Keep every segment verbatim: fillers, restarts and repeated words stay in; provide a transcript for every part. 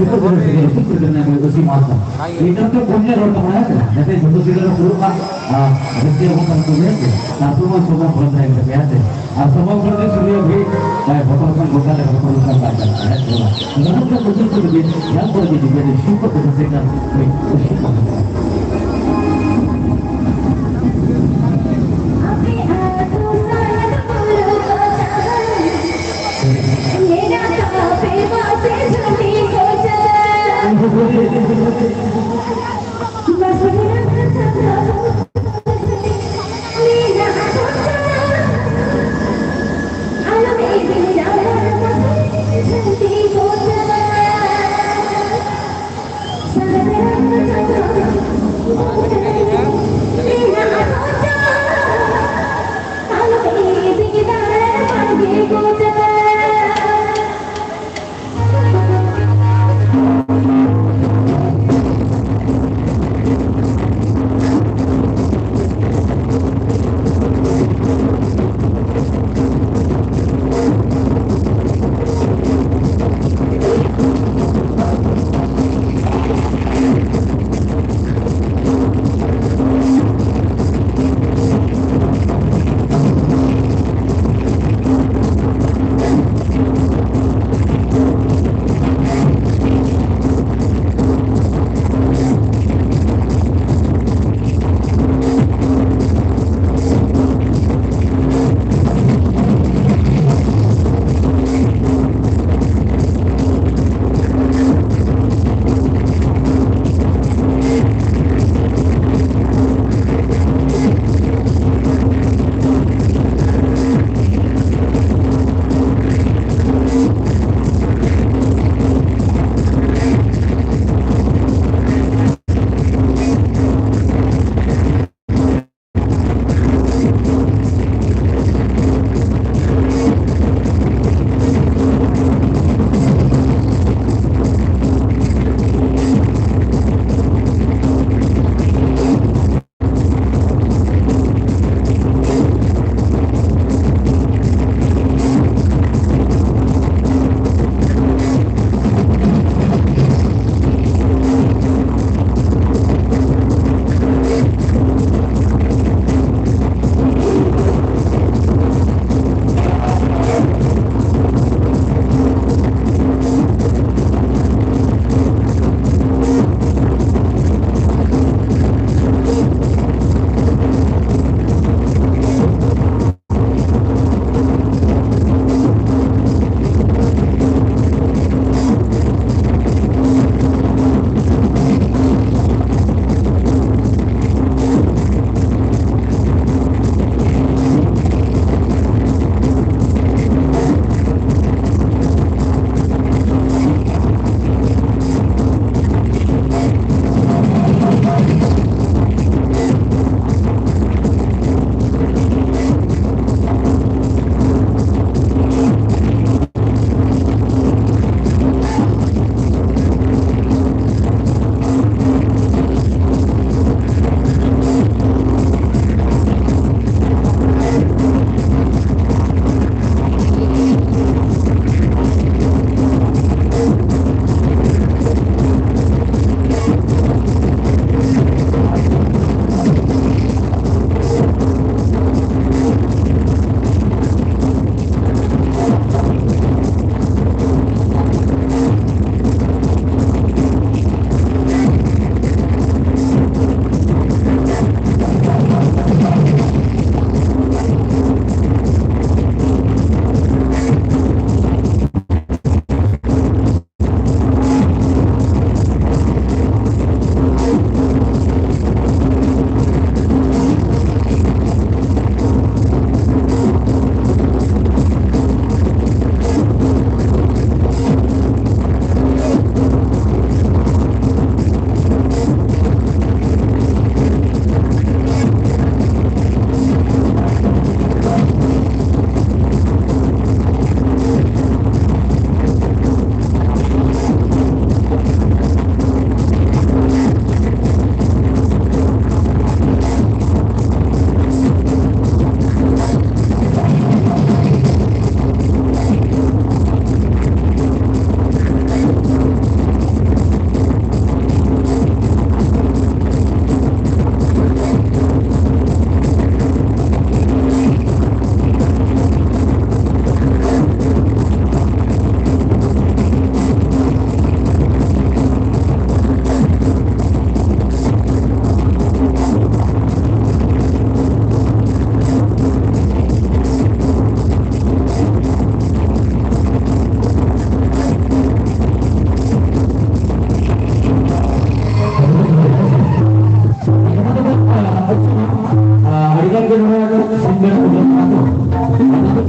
ᱱᱤᱛᱚᱜ ᱫᱚ ᱥᱤᱸᱜᱟᱹᱲ ᱥᱩᱠ ᱨᱮ ᱢᱮᱱᱟᱜ ᱵᱚᱱᱟ, ᱟᱹᱥᱤ ᱢᱟᱦᱟ ᱠᱷᱚᱱ᱾ ᱱᱤᱛᱚᱜ ᱫᱚ ᱯᱩᱱᱭᱟᱹ ᱨᱚᱲ ᱛᱟᱵᱚᱱᱟ, ᱦᱮᱸ ᱥᱮ? ᱡᱟᱛᱮ ᱡᱚᱛᱚ ᱥᱤᱸᱜᱟᱹᱲ ᱨᱮ ᱯᱩᱨᱟᱹᱜ ᱢᱟ, ᱟᱨ ᱨᱟᱹᱥᱠᱟᱹ ᱵᱚᱱ ᱛᱟᱦᱮᱱ ᱠᱚᱜᱮ, ᱦᱮᱸ ᱥᱮ? ᱟᱨ ᱥᱚᱢᱚᱭ ᱥᱚᱢᱚᱭ ᱵᱚᱱ ᱛᱟᱦᱮᱱ ᱠᱚᱜᱮ, ᱦᱮᱸ ᱥᱮ? ᱟᱨ ᱥᱚᱢᱚᱭ ᱵᱚᱞᱛᱮ ᱥᱩᱨᱭᱚ ᱵᱷᱤᱲ, ᱡᱟᱦᱟᱸᱭ ᱵᱚᱛᱚᱨ ᱠᱷᱚᱱ ᱜᱚᱴᱟ ᱞᱮᱠᱟ ᱵᱚᱛᱚᱨ ᱞᱮᱠᱟ ᱵᱟᱭ ᱪᱟᱞᱟᱜᱼᱟ, ᱦᱮᱸ ᱥᱮ ᱵᱟᱝ? ᱡᱟᱦᱟᱸ ᱞᱮᱠᱟ ᱠᱩᱪᱤ ᱠᱩᱪᱤ ᱵᱤᱱ, ᱡᱟᱦᱟᱸ ᱠᱚᱨᱮ ᱡᱩᱫᱤ ᱵᱮᱱ ᱥᱩᱨ ᱠᱚ ᱛᱮ ᱥᱮᱴᱮᱨ, ᱦᱳᱭ, ᱠᱩᱥᱤ ᱠᱚ ᱦᱩᱭᱩᱜᱼᱟ᱾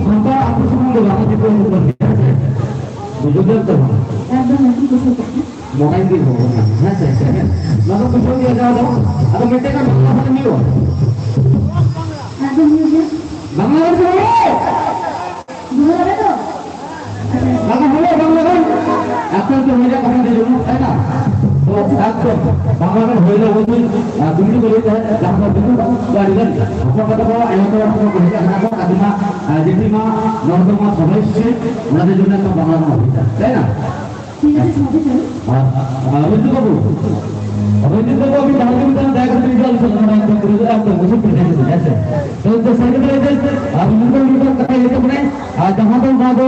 ᱥᱟᱱᱛᱟᱲ ᱟᱹᱛᱩ ᱥᱩᱢᱩᱝ ᱫᱚ ᱵᱟᱝ, ᱫᱤᱠᱩ ᱦᱚᱸᱠᱚ ᱵᱩᱡᱷᱟᱹᱣ ᱜᱮᱭᱟ ᱥᱮ? ᱵᱩᱡᱷᱟᱹᱣ ᱜᱮᱭᱟ ᱛᱚ ᱵᱟᱝ? ᱮᱠᱫᱚᱢ ᱟᱹᱰᱤ ᱠᱩᱥᱤ ᱠᱟᱱᱟ᱾ ᱢᱚᱰᱟᱨᱱ ᱜᱮ ᱦᱚᱲ ᱠᱟᱱᱟ, ᱦᱮᱸ ᱥᱮ? ᱱᱚᱣᱟ ᱫᱚ ᱵᱩᱡᱷᱟᱹᱣ ᱜᱮᱭᱟ, ᱡᱟᱦᱟᱸ ᱫᱚ, ᱟᱫᱚ ᱢᱤᱫᱴᱮᱱ ᱜᱟᱱ ᱵᱟᱝᱞᱟ ᱦᱚᱸ ᱦᱩᱭᱩᱜᱼᱟ᱾ ᱟᱫᱚ ᱦᱩᱭᱩᱜ ᱜᱮᱭᱟ᱾ ᱵᱟᱝᱞᱟ ᱨᱚᱲ ᱫᱚ ᱦᱩᱭᱩᱜᱼᱟ᱾ ᱵᱟᱝᱞᱟ ᱨᱚᱲ ᱫᱚ? ᱵᱟᱝ ᱦᱩᱭᱩᱜᱼᱟ, ᱵᱟᱝᱞᱟ ᱨᱚᱲ᱾ ᱮᱠᱷᱚᱱ ᱛᱚ ᱦᱩᱭ ᱡᱟᱠᱚ ᱦᱩᱭ ᱡᱚᱢ, ᱛᱟᱭ ᱱᱟ? ᱛᱚ ᱮᱠᱫᱚᱢ ᱵᱟᱝᱞᱟ ᱨᱚᱲ ᱦᱩᱭ ᱞᱮ ᱦᱩᱭ, ᱟᱨ ᱫᱩᱢᱲᱤ ᱠᱚ ᱞᱟᱹᱭ ᱛᱟᱦᱮᱸᱫ, ᱡᱟᱦᱟᱸ ᱫᱚ ᱫᱩᱢᱲᱤ ᱫᱚ ᱟᱹᱰᱤ ᱜᱟᱱ ᱦᱚᱯᱚᱱ ᱠᱟᱛᱮ ᱠᱚ, ᱟᱭᱳ ᱠᱚ, ᱦᱚᱯᱚᱱ ᱠᱚ ᱦᱮᱡ ᱟᱠᱟᱱᱟ ᱠᱚ, ᱟᱹᱰᱤ ᱢᱟ, ᱟᱨ ᱡᱮᱴᱤ ᱢᱟ, ᱱᱚᱨᱫᱚᱢᱟ ᱥᱚᱵᱟᱭ ᱥᱮ, ᱚᱱᱟ ᱫᱚ ᱡᱚᱱᱱᱚ ᱛᱚ ᱵᱟᱝᱞᱟ ᱨᱚᱲ ᱦᱩᱭ ᱛᱟᱦᱮᱸᱫ, ᱛᱟᱭ ᱱᱟ? ঠিক আছে, সবই চলো। আর, আর রবীন্দ্র বাবু, রবীন্দ্র বাবু, আপনি তাহলে কিন্তু আমার দায়িত্ব নিয়ে জল ফেলে আমার একদম করে দিলে, একদম বুঝে ফিরে গেছে, ঠিক আছে? তো, তো সেক্রেটারি যে, আর রবীন্দ্র বাবু কথা বলতে পারে, আর জামাতে বাবু,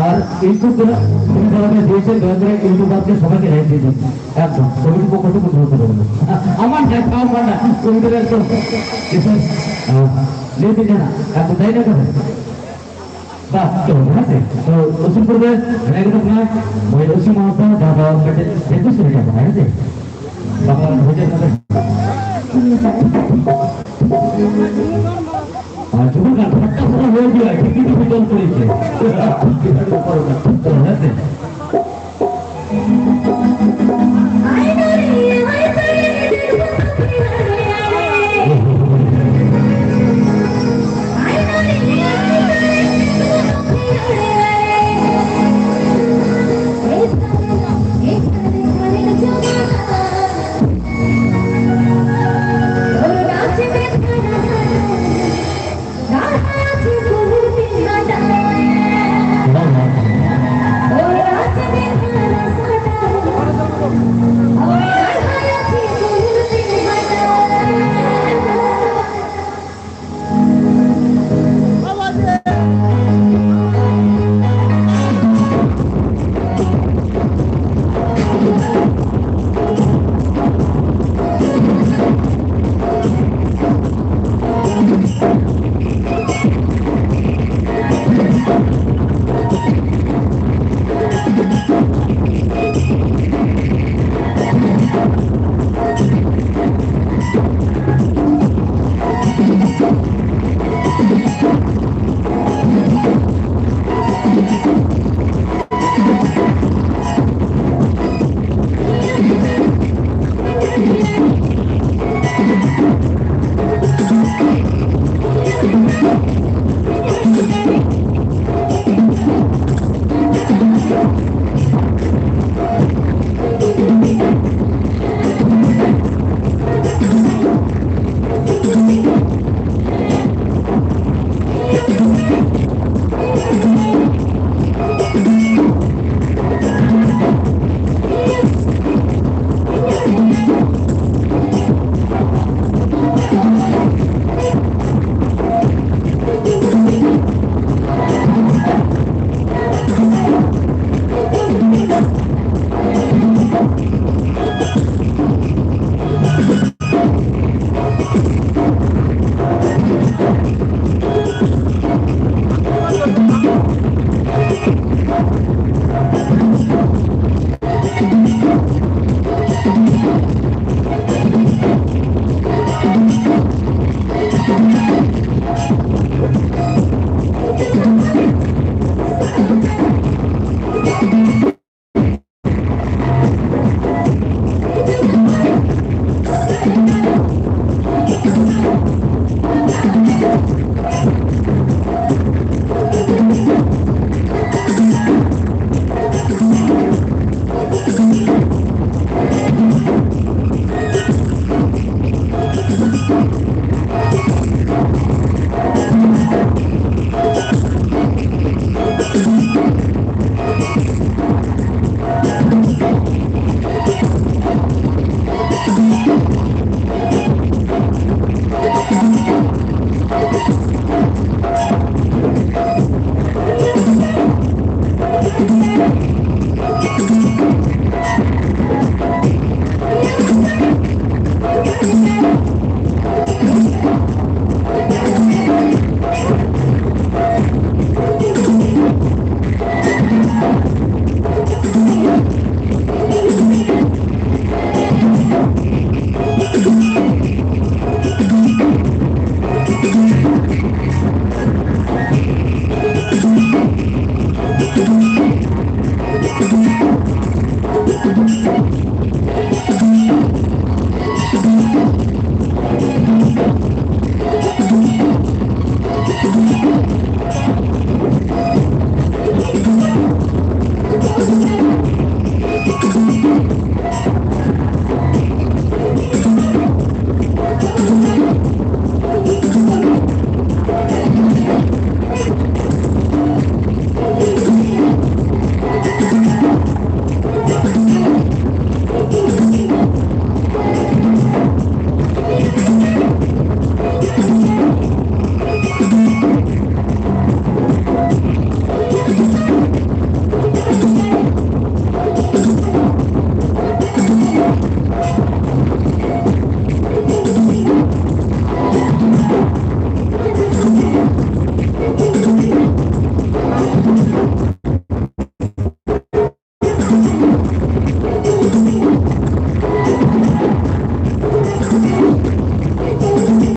আর এই তো তোরা, তুমি যারা দিয়েছে, দয়া করে ইউটিউবারকে সবাইকে রেট দিয়ে দিন। একদম, ছবিটি পক্ষ থেকে অনুরোধ করবো। আমার দেখা, আমার না, তুমি তো একদম, এসব, আহ, নিয়ে দিন না, একদম তাই না কেন? ᱵᱟᱥ, ᱪᱚᱞᱚ, ᱦᱮᱸ ᱥᱮ? ᱛᱚ, ᱩᱥᱩᱞᱯᱩᱨ ᱨᱮ ᱢᱮᱱᱟᱜ ᱠᱚ ᱛᱟᱵᱚᱱᱟ ᱢᱚᱭᱩᱨᱟᱠᱥᱤ ᱢᱟᱦᱟᱛᱚ, ᱡᱟᱦᱟᱸ ᱫᱚ ᱢᱤᱫᱴᱮᱱ ᱨᱤᱠᱩᱭᱮᱥᱴ ᱢᱮᱱᱟᱜ ᱛᱟᱵᱚᱱᱟ, ᱦᱮᱸ ᱥᱮ? ᱵᱟᱵᱟ, ᱦᱚᱡᱚ ᱠᱟᱛᱮ᱾ ᱟᱨ ᱡᱚᱠᱷᱚᱱ ᱜᱟᱱ ᱴᱷᱟᱴᱴᱟ ᱯᱷᱟᱴᱟ ᱦᱩᱭ ᱜᱮᱭᱟ, ᱴᱷᱤᱠ ᱜᱮ ᱴᱷᱤᱠ ᱜᱮ ᱪᱚᱞ ᱠᱚᱨᱮ ᱜᱮ᱾ ᱛᱚ, ᱦᱮᱸ ᱥᱮ?